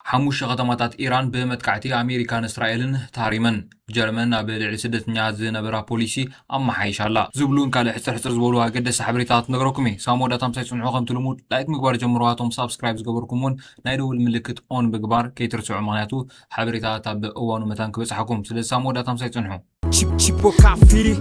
ሓሙሽተ ከተማታት ኢራን ብመጥቃዕቲ ኣሜሪካን እስራኤልን ተሃሪመን። ጀርመን ኣብ ልዕሊ ስደተኛታት ዝነበራ ፖሊሲ ኣመሓይሻ ኣላ። ዝብሉን ካልእ ሕጽር ሕጽር ዝበሉ ኣገደስቲ ሓበሬታታት ክነግረኩም እየ። ሳብ መወዳእታ ምሳይ ጽንሑ። ከምቲ ልሙድ ላይክ ምግባር ጀምሩ። ኣቶም ሳብስክራይብ ዝገበርኩም እውን ናይ ደውል ምልክት ኦን ምግባር ከይትርስዑ፣ ምኽንያቱ ሓበሬታታት ኣብ እዋኑ መታን ክበጽሓኩም። ስለዚ ሳብ መወዳእታ ምሳይ ጽንሑ። Chip, chip, cafiri.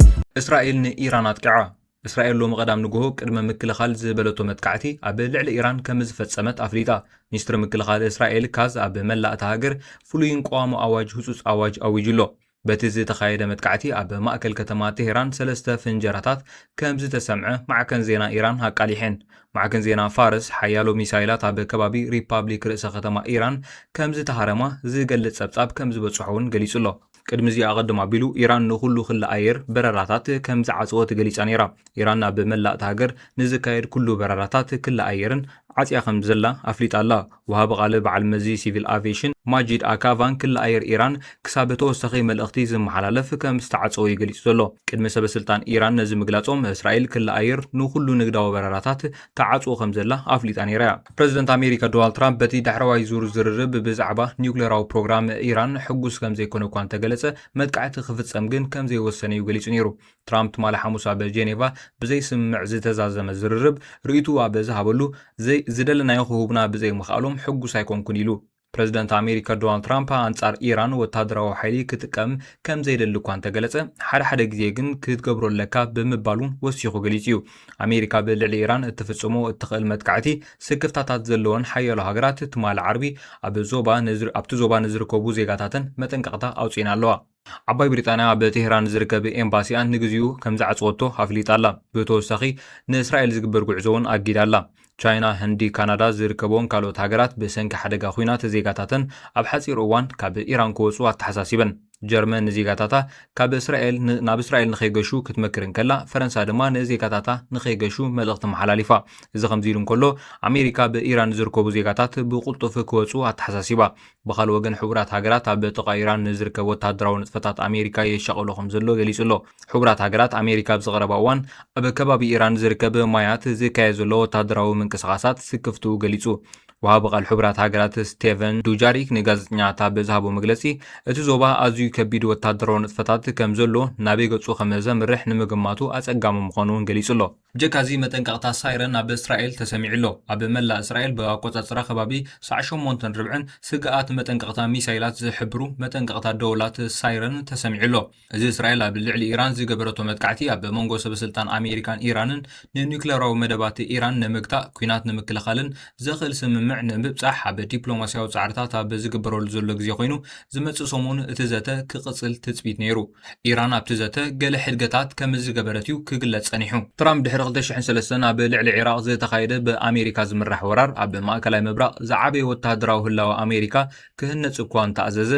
እስራኤል ንኢራን ኣጥቂዓ። እስራኤል ሎሚ ቀዳም ንግሆ ቅድመ ምክልኻል ዝበለቶ መጥቃዕቲ ኣብ ልዕሊ ኢራን ከም ዝፈጸመት ኣፍሊጣ። ሚኒስትሪ ምክልኻል እስራኤል ካዝ ኣብ መላእ እታ ሃገር ፍሉይን ቀዋሚ ኣዋጅ ህጹጽ ኣዋጅ ኣዊጁ ኣሎ። በቲ ዝተኻየደ መጥቃዕቲ ኣብ ማእከል ከተማ ቴሄራን ሰለስተ ፍንጀራታት ከም ዝተሰምዐ ማዕከን ዜና ኢራን ኣቃሊሐን። ማዕከን ዜና ፋርስ ሓያሎ ሚሳይላት ኣብ ከባቢ ሪፓብሊክ ርእሰ ከተማ ኢራን ከም ዝተሃረማ ዝገልጽ ጸብጻብ ከም ዝበጽሖ እውን ገሊጹ ኣሎ። ቅድሚ እዚ ኣቐድም ኣቢሉ ኢራን ንኹሉ ክሊ ኣየር በረራታት ከም ዝዓጽወት ገሊጻ ነይራ። ኢራን ኣብ መላእ እታ ሃገር ንዝካየድ ኩሉ በረራታት ክሊ ኣየርን ዓጽያ ከም ዘላ ኣፍሊጣ ኣላ። ወሃቢ ቃል በዓል መዚ ሲቪል ኣቪዬሽን ማጂድ ኣካቫን ክሊ ኣየር ኢራን ክሳብ ተወሳኺ መልእኽቲ ዝመሓላለፍ ከም ዝተዓጸወ እዩ ገሊጹ ዘሎ። ቅድሚ ሰበስልጣን ኢራን ነዚ ምግላጾም፣ እስራኤል ክሊ ኣየር ንኹሉ ንግዳዊ በረራታት ተዓጽዎ ከም ዘላ ኣፍሊጣ ነይራ እያ። ፕረዚደንት ኣሜሪካ ዶናልድ ትራምፕ በቲ ዳሕረዋይ ዙር ዝርርብ ብዛዕባ ኒውክሌራዊ ፕሮግራም ኢራን ሕጉስ ከም ዘይኮነ እኳ እንተገለጸ፣ መጥቃዕቲ ክፍጸም ግን ከም ዘይወሰነ እዩ ገሊጹ ነይሩ። ትራምፕ ትማሊ ሓሙስ ኣብ ጀኔቫ ብዘይስምምዕ ዝተዛዘመ ዝርርብ ርእይትኡ ኣብ ዝሃበሉ፣ ዘይ-፣ ዝደለናዮ ክህቡና ብዘይምኽኣሎም ሕጉስ ኣይኮንኩን ኢሉ። ፕረዚደንት ኣሜሪካ ዶናልድ ትራምፕ ኣንጻር ኢራን ወታደራዊ ሓይሊ ክጥቀም ከም ዘይደሊ እኳ እንተገለጸ፣ ሓደ ሓደ ግዜ ግን ክትገብሮ ኣለካ ብምባል እውን ወሲኹ ገሊጹ እዩ። ኣሜሪካ ብልዕሊ ኢራን እትፍጽሞ እትኽእል መጥቃዕቲ ስክፍታታት ዘለወን ሓያሎ ሃገራት ትማሊ ዓርቢ ኣብ ዞባ ንዝር-፣ ኣብቲ ዞባ ንዝርከቡ ዜጋታተን መጠንቀቕታ ኣውጺኤን ኣለዋ። ዓባይ ብሪጣንያ ኣብ ቴህራን ዝርከብ ኤምባሲኣ ንግዚኡ ከም ዝዓጽወቶ ኣፍሊጣ ኣላ። ብተወሳኺ ንእስራኤል ዝግበር ጉዕዞ እውን ኣጊዳ ኣላ። ቻይና፣ ህንዲ፣ ካናዳ ዝርከብዎን ካልኦት ሃገራት ብሰንኪ ሓደጋ ኲናት ዜጋታተን ኣብ ሓጺር እዋን ካብ ኢራን ክወጹ ኣተሓሳሲበን። ጀርመን ንዜጋታታ ካብ እስራኤል ን-፣ ናብ እስራኤል ንኸይገሹ ክትመክር እንከላ፣ ፈረንሳ ድማ ንዜጋታታ ንኸይገሹ መልእኽቲ መሓላሊፋ። እዚ ከምዚ ኢሉ እንከሎ፣ ኣሜሪካ ብኢራን ዝርከቡ ዜጋታት ብቕልጡፍ ክወጹ ኣተሓሳሲባ። ብኻልእ ወገን፣ ሕቡራት ሃገራት ኣብ ጥቓ ኢራን ንዝርከብ ወታደራዊ ንጥፈታት ኣሜሪካ የሻቕሎ ከም ዘሎ ገሊጹ ኣሎ። ሕቡራት ሃገራት ኣሜሪካ ኣብዚ ቀረባ እዋን ኣብ ከባቢ ኢራን ዝርከብ ማያት ዝካየድ ዘሎ ወታደራዊ ምንቅስቓሳት ስክፍትኡ ገሊጹ። ወሃቢ ቃል ሕቡራት ሃገራት ስቴቨን ዱጃሪክ ንጋዜጠኛታት ኣብ ዝሃቦ መግለጺ፣ እቲ ዞባ ኣዝዩ ከቢድ ወታደራዊ ንጥፈታት ከም ዘሎ፣ ናበይ ገጹ ከም ዘምርሕ ንምግማቱ ኣጸጋሚ ምዃኑ እውን ገሊጹ ኣሎ። ብጀካ እዚ፣ መጠንቀቕታ ሳይረን ኣብ እስራኤል ተሰሚዑ ኣሎ። ኣብ መላእ እስራኤል ብኣቆጻጽራ ከባቢ ሰዓት ሸሞንተን ርብዕን ስግኣት መጠንቀቕታ ሚሳይላት ዝሕብሩ መጠንቀቕታ ደወላት ሳይረን ተሰሚዑ ኣሎ። እዚ እስራኤል ኣብ ልዕሊ ኢራን ዝገበረቶ መጥቃዕቲ፣ ኣብ መንጎ ሰበስልጣን ኣሜሪካን ኢራንን ንኒውክሌራዊ መደባት ኢራን ንምግታእ፣ ኲናት ንምክልኻልን ዘኽእል ስምምዕ ንምብጻሕ ኣብ ዲፕሎማስያዊ ጻዕርታት ኣብ ዝግበረሉ ዘሎ ግዜ ኮይኑ፣ ዝመጽእ ሰሙን እቲ ዘተ ክቕጽል ትጽቢት ነይሩ። ኢራን ኣብቲ ዘተ ገለ ሕድገታት ከም ዝገበረት እዩ ክግለጽ ጸኒሑ። ትራምፕ ድሕሪ ክልተ ሽሕን ሰለስተን ኣብ ልዕሊ ዒራቕ ዝተኻየደ ብኣሜሪካ ዝምራሕ ወራር፣ ኣብ ማእከላይ ምብራቕ ዝዓበየ ወተሃደራዊ ህላወ ኣሜሪካ ክህነጽ እኳ እንተኣዘዘ፣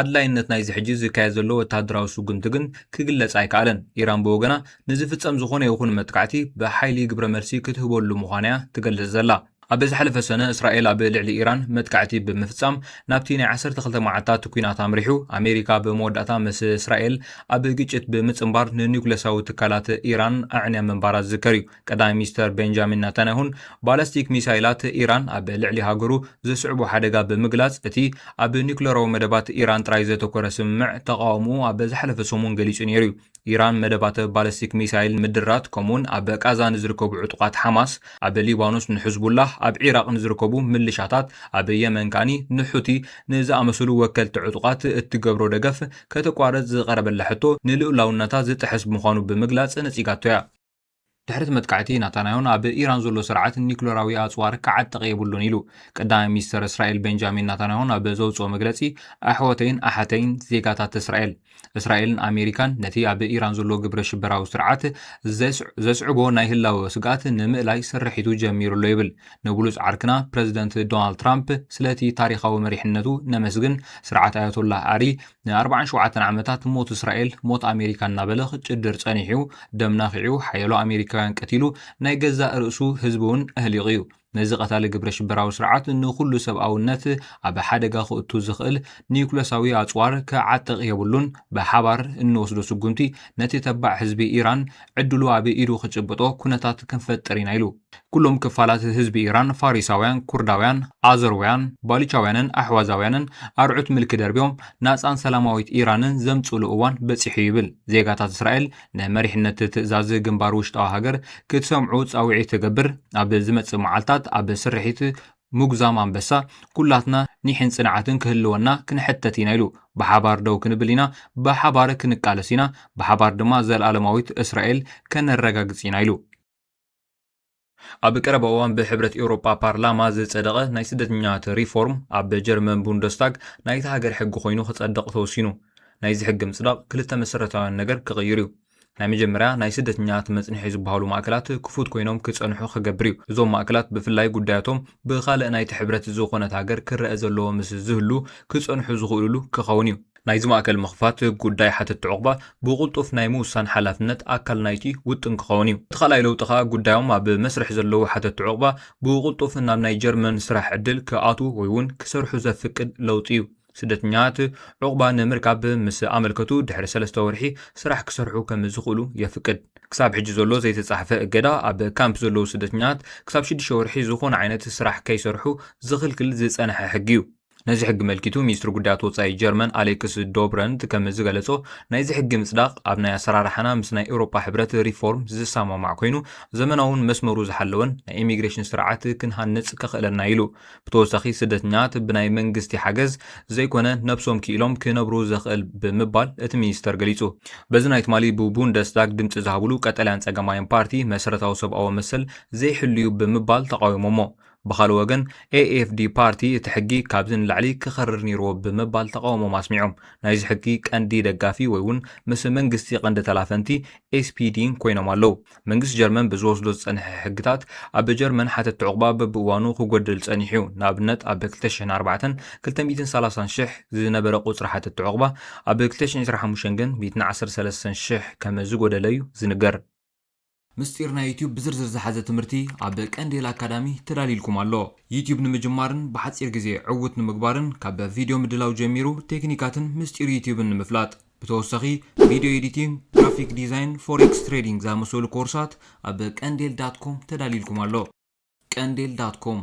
ኣድላይነት ናይዚ ሕጂ ዝካየድ ዘሎ ወተሃደራዊ ስጉምቲ ግን ክግለጽ ኣይከኣለን። ኢራን ብወገና ንዝፍጸም ዝኾነ ይኹን መጥቃዕቲ ብሓይሊ ግብረ መልሲ ክትህበሉ ምዃና እያ ትገልጽ ዘላ። ኣብ ዝሓለፈ ሰነ፣ እስራኤል ኣብ ልዕሊ ኢራን መጥቃዕቲ ብምፍጻም ናብቲ ናይ ዓሰርተ ክልተ መዓልታት ኲናት ኣምሪሑ። ኣሜሪካ ብመወዳእታ ምስ እስራኤል ኣብ ግጭት ብምጽንባር ንኒውክለሳዊ ትካላት ኢራን ኣዕንያ ምንባራ ዝዝከር እዩ። ቀዳማይ ሚኒስተር ቤንጃሚን ናታንያሁን ባላስቲክ ሚሳይላት ኢራን ኣብ ልዕሊ ሃገሩ ዘስዕቦ ሓደጋ ብምግላጽ፣ እቲ ኣብ ኒውክለራዊ መደባት ኢራን ጥራይ ዘተኮረ ስምምዕ ተቓውሞኡ ኣብ ዝሓለፈ ሰሙን ገሊጹ ነይሩ እዩ። ኢራን መደባት ባለስቲክ ሚሳይል ምድራት፣ ከምኡውን ኣብ ቃዛ ንዝርከቡ ዕጡቓት ሓማስ፣ ኣብ ሊባኖስ ንሕዝቡላህ፣ ኣብ ዒራቕ ንዝርከቡ ምልሻታት፣ ኣብ የመን ከኣኒ ንሑቲ ንዝኣመሰሉ ወከልቲ ዕጡቓት እትገብሮ ደገፍ ከተቋርጽ ዝቐረበላ ሕቶ ንልኡላውነታ ዝጥሕስ ምዃኑ ብምግላጽ ነጺጋቶ እያ። ድሕሪ እቲ መጥቃዕቲ፣ ናታንያሁን ኣብ ኢራን ዘሎ ስርዓት ኒውክለራዊ ኣጽዋር ክዓጥቕ የብሉን ኢሉ። ቀዳማይ ሚኒስተር እስራኤል ቤንጃሚን ናታንያሁን ኣብ ዘውጽኦ መግለጺ፣ ኣሕዋተይን ኣሓተይን ዜጋታት እስራኤል፣ እስራኤልን ኣሜሪካን ነቲ ኣብ ኢራን ዘሎ ግብረ ሽበራዊ ስርዓት ዘስ-፣ ዘስዕቦ ናይ ህላወ ስግኣት ንምእላይ ስርሒቱ ጀሚሩ ኣሎ ይብል። ንብሉጽ ዓርክና ፕረዚደንት ዶናልድ ትራምፕ ስለቲ ታሪኻዊ መሪሕነቱ ነመስግን። ስርዓት ኣያቶላህ ኣሊ ንኣርባዓን ሸውዓተን ዓመታት ሞት እስራኤል፣ ሞት ኣሜሪካ እናበለ ክጭድር ጸኒሑ፣ ደም ናኺዑ፣ ሓያሎ ኣሜሪካውያን ቀቲሉ፣ ናይ ገዛእ ርእሱ ህዝቢ እውን ኣህሊቑ እዩ። ነዚ ቀታሊ ግብረ ሽበራዊ ስርዓት ንኹሉ ሰብኣውነት ኣብ ሓደጋ ክእቱ ዝኽእል ኒውክለሳዊ ኣጽዋር ክዓጥቕ የብሉን። ብሓባር እንወስዶ ስጉምቲ ነቲ ተባዕ ህዝቢ ኢራን ዕድሉ ኣብ ኢዱ ክጭብጦ ኩነታት ክንፈጥር ኢና ኢሉ። ኩሎም ክፋላት ህዝቢ ኢራን፣ ፋሪሳውያን፣ ኩርዳውያን፣ ኣዘርውያን፣ ባሊቻውያንን ኣሕዋዛውያንን ኣርዑት ምልኪ ደርብዮም ናጻን ሰላማዊት ኢራንን ዘምጽእሉ እዋን በጺሑ ይብል። ዜጋታት እስራኤል ንመሪሕነት ትእዛዝ ግንባር ውሽጣዊ ሃገር ክትሰምዑ ጻውዒት ትገብር። ኣብ ዝመጽእ መዓልታት ኣብ ስርሒት ምጉዛም ኣንበሳ ኩላትና ኒሕን ጽንዓትን ክህልወና ክንሕተት ኢና ኢሉ። ብሓባር ደው ክንብል ኢና፣ ብሓባር ክንቃለስ ኢና፣ ብሓባር ድማ ዘልኣለማዊት እስራኤል ከነረጋግጽ ኢና ኢሉ። ኣብ ቀረባ እዋን ብሕብረት ኤውሮጳ ፓርላማ ዝጸደቐ ናይ ስደተኛታት ሪፎርም ኣብ ጀርመን ቡንደስታግ ናይታ ሃገር ሕጊ ኮይኑ ክጸድቕ ተወሲኑ። ናይዚ ሕጊ ምጽዳቕ ክልተ መሰረታውያን ነገር ክቕይር እዩ። ናይ መጀመርያ ናይ ስደተኛታት መጽንሒ ዝበሃሉ ማእከላት ክፉት ኮይኖም ክጸንሑ ክገብር እዩ። እዞም ማእከላት ብፍላይ ጉዳያቶም ብኻልእ ናይቲ ሕብረት ዝኾነት ሃገር ክረአ ዘለዎ ምስ ዝህሉ ክጸንሑ ዝኽእሉሉ ክኸውን እዩ። ናይዚ ማእከል ምኽፋት ጉዳይ ሓተቲ ዑቕባ ብቕልጡፍ ናይ ምውሳን ሓላፍነት ኣካል ናይቲ ውጥን ክኸውን እዩ። እቲ ካልኣይ ለውጢ ከኣ ጉዳዮም ኣብ መስርሕ ዘለዉ ሓተቲ ዑቕባ ብቕልጡፍ ናብ ናይ ጀርመን ስራሕ ዕድል ክኣትዉ ወይ እውን ክሰርሑ ዘፍቅድ ለውጢ እዩ። ስደተኛታት ዑቕባ ንምርካብ ምስ ኣመልከቱ ድሕሪ ሰለስተ ወርሒ ስራሕ ክሰርሑ ከም ዝኽእሉ የፍቅድ። ክሳብ ሕጂ ዘሎ ዘይተጻሕፈ እገዳ ኣብ ካምፕ ዘለዉ ስደተኛታት ክሳብ ሽዱሽተ ወርሒ ዝኾነ ዓይነት ስራሕ ከይሰርሑ ዝኽልክል ዝጸንሐ ሕጊ እዩ። ነዚ ሕጊ መልኪቱ ሚኒስትሪ ጉዳያት ወጻኢ ጀርመን ኣሌክስ ዶብረንት ከም ዝገለጾ ናይዚ ሕጊ ምጽዳቕ ኣብ ናይ ኣሰራርሓና ምስ ናይ ኤውሮጳ ሕብረት ሪፎርም ዝሰማማዕ ኮይኑ ዘመናውን መስመሩ ዝሓለወን ናይ ኢሚግሬሽን ስርዓት ክንሃንጽ ከኽእለና ኢሉ። ብተወሳኺ ስደተኛታት ብናይ መንግስቲ ሓገዝ ዘይኮነ ነብሶም ክኢሎም ክነብሩ ዘኽእል ብምባል እቲ ሚኒስተር ገሊጹ። በዚ ናይ ትማሊ ብቡንደስዳግ ድምጺ ዝሃብሉ ቀጠልያን ጸጋማይን ፓርቲ መሰረታዊ ሰብኣዊ መሰል ዘይሕሉ እዩ ብምባል ተቃዊሞሞ። ብኻልእ ወገን ኤኤፍዲ ፓርቲ እቲ ሕጊ ካብዚ ንላዕሊ ክኸርር ነይርዎ ብምባል ተቃውሞም ኣስሚዖም። ናይዚ ሕጊ ቀንዲ ደጋፊ ወይ እውን ምስ መንግስቲ ቀንዲ ተላፈንቲ ኤስፒዲን ኮይኖም ኣለዉ። መንግስቲ ጀርመን ብዝወስዶ ዝጸንሐ ሕግታት ኣብ ጀርመን ሓተቲ ዑቕባ በብእዋኑ ክጎድል ጸኒሑ እዩ። ንኣብነት ኣብ ክልተ ሽሕን ኣርባዕተን ክልተ ሚእትን ሰላሳን ሽሕ ዝነበረ ቁጽሪ ሓተቲ ዑቕባ ኣብ ክልተ ሽሕን ዕስራን ሓሙሽተን ግን ሚእትን ዓሰርተ ሰለስተን ሽሕ ከም ዝጎደለ እዩ ዝንገር። ምስጢር ናይ ዩቲዩብ ብዝርዝር ዝሓዘ ትምህርቲ ኣብ ቀንዴል ኣካዳሚ ተዳሊልኩም ኣሎ። ዩቲዩብ ንምጅማርን ብሓጺር ግዜ ዕዉት ንምግባርን ካብ ቪድዮ ምድላው ጀሚሩ ቴክኒካትን ምስጢር ዩቲዩብን ንምፍላጥ ብተወሳኺ ቪድዮ ኤዲቲንግ፣ ግራፊክ ዲዛይን፣ ፎሬክስ ትሬዲንግ ዝኣመሰሉ ኮርሳት ኣብ ቀንዴል ዳት ኮም ተዳሊልኩም ኣሎ። ቀንዴል ዳት ኮም